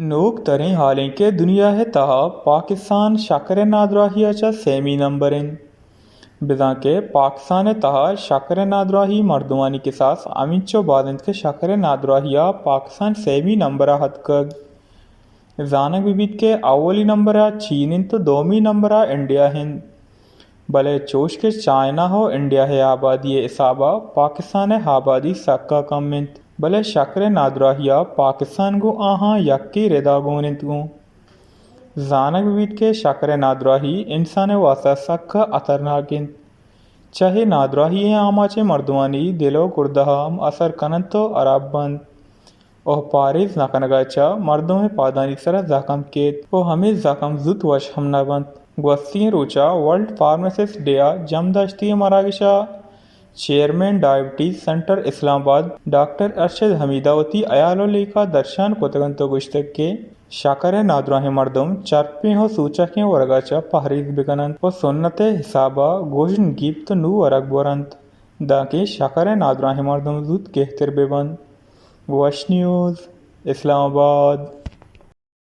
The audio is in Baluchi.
نوک تریں حال انت کہ دنیا ءِ تہا پاکستان شکر ءِ نادراہی ءَ چہ سیمی نمبر انت، بزاں کہ پاکستان ءِ تہا شکر ءِ نادراہی مردمانی کساس ہمینچو باز انت کہ شکر ءِ نادراہی ءَ پاکستان سیمی نمبر ءَ اتکگ۔ زانگ بہ بیت کہ اولی نمبر ءَ چین انت ءُ دومی نمبر ءَ انڈیا انت، بلے چوش کہ چائنا ءُ انڈیا ءِ آبادی ءِ حساب ءَ پاکستان ءِ آبادی سکا کم انت، بلے شکر ءِ نادراہی ءَ پاکستان گوں آہاں یکے ردا گون انت گوں۔ زانگ بہ بیت کہ شکر ءِ نادراہی انسان ءِ واستہ سکا خطرناک انت۔ چہ اے نادراہی ءِ آماچیں مردمانی دل ءُ گردہ ہم اثر کننت ءُ ہراب بنت۔ ءُ پاریز نہ کنگ ءَ چہ مردم ءِ پادانی سرا زخم کیت ءُ ہمے زخم زوت وش ہم نہ بنت۔ گوستگیں روچ ءَ ورلڈ فارماسسٹ ڈے ءَ جم داشتگیں مراگش ءَ چیئرمین ڈائبٹیز سنٹر اسلام آباد ڈاکٹر ارشد حمید ءَ وتی ہیال ءُ لیکہ درشان کتگ انت ءُ گوشتگ کہ شکر ءِ نادراہیں مردم چرپیں ءُ سوچکیں ورگ ءَ چہ پہریز بہ کن انت ءُ سنت ءِ حساب ءَ گژن گیپت ءُ نوں ورگ بور انت، دانکہ شکر ءِ نادراہیں مردم زوت گہتر بہ بنت۔ وش نیوز، اسلام آباد۔